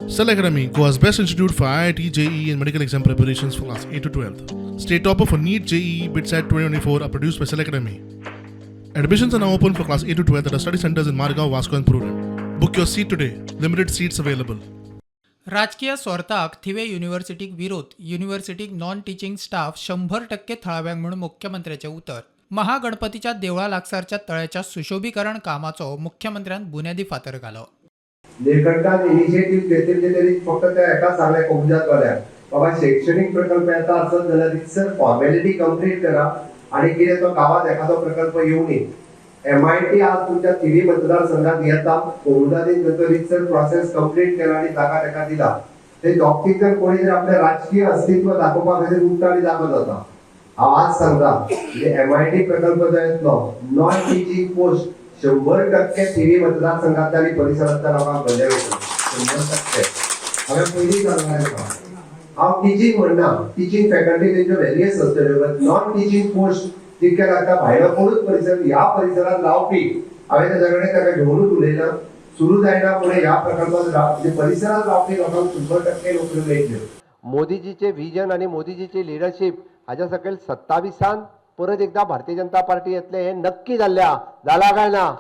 Cell Academy, Goa's best institute for IIT, JEE, and medical exam preparations for class 8 to 12. State topper for NEET, JEE, BITSAT 2024 are produced by Cell Academy. Admissions are now open for class 8 to 12 at our study centers in Margao, Vasco, and Prudent. Book your seat today. Limited seats available. राजकीय स्वार्थाक थिवे युनिव्हर्सिटीक विरोध. युनिव्हर्सिटीक non teaching staff 100% थळाव्यांक म्हूण मुख्यमंत्र्याचें उतर. महागणपतीच्या देवळा लागसारच्या तळ्याच्या सुशोभीकरण कामाचो मुख्यमंत्र्यान बुन्यादी फातर घालो. निळकंठान इनिशिएटीव घेतिल्ले तरी फक्त त्या एका सांगलें कोमुनिदाद बाबा, शैक्षणिक प्रकल्प येता आसत जाल्यार रितसर फॉर्मेलिटी कंप्लीट करा आणि कितें तो गावात एखादो प्रकल्प येवनी. एमआयटी आज तुमच्या थिवी मतदारसंघात येता. कोमुनिदादीन थंय रितसर प्रोसेस कंप्लीट केला आणि जागा ताका दिला. ते दोग जण कोणी तरी आपलें राजकीय अस्तित्व दाखोवपा खातीर उठता आनी जागो जाता. हांव आज सांगता, म्हणजे एमआयटी प्रकल्प जो येतलो, नॉन टिचींग पोस्ट 100% थिवी मतदारसंघातल्या आणि परिसरातल्या लोकांक भरले वयतले, 100%. हांवें पयलीं सांगलां तुका, हांव टिचींग म्हणना. टिचींग फॅकल्टी तेंच्यो वेरियस आसतल्यो, बट नॉन टिचींग पोस्ट जितके लागता, भायलो कोणूच परिसर ह्या परिसरात रावपी, हांवें तेज्या कडेन ताका घेवनूच उलयलां. सुरू जायना फुडें ह्या प्रकल्पात म्हणजे परिसरात रावपी लोकांक 100% नोकऱ्यो मेळटल्यो. मोदीजीचे विजन आणि मोदीजीची लिडरशीप हाज्या सकयल 27न परत एकदा भारतीय जनता पार्टी येतले हे नक्की जाल्लें आहा. जाला काय ना?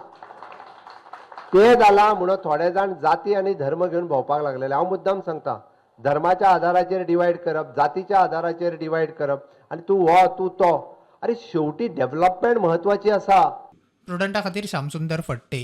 ते जाला म्हणून थोडे जाण जाती आनी धर्म घेवन भोंवपाक लागलेले. हांव मुद्दाम सांगता, धर्माच्या आधाराचेर डिवायड करप, जातीच्या आधाराचेर डिवायड करप आनी तूं हो, तूं तो, अरे, शेवटी डेव्हलपमेंट म्हत्वाची आसा. प्रुडंटा खातीर श्यामसुंदर फडते.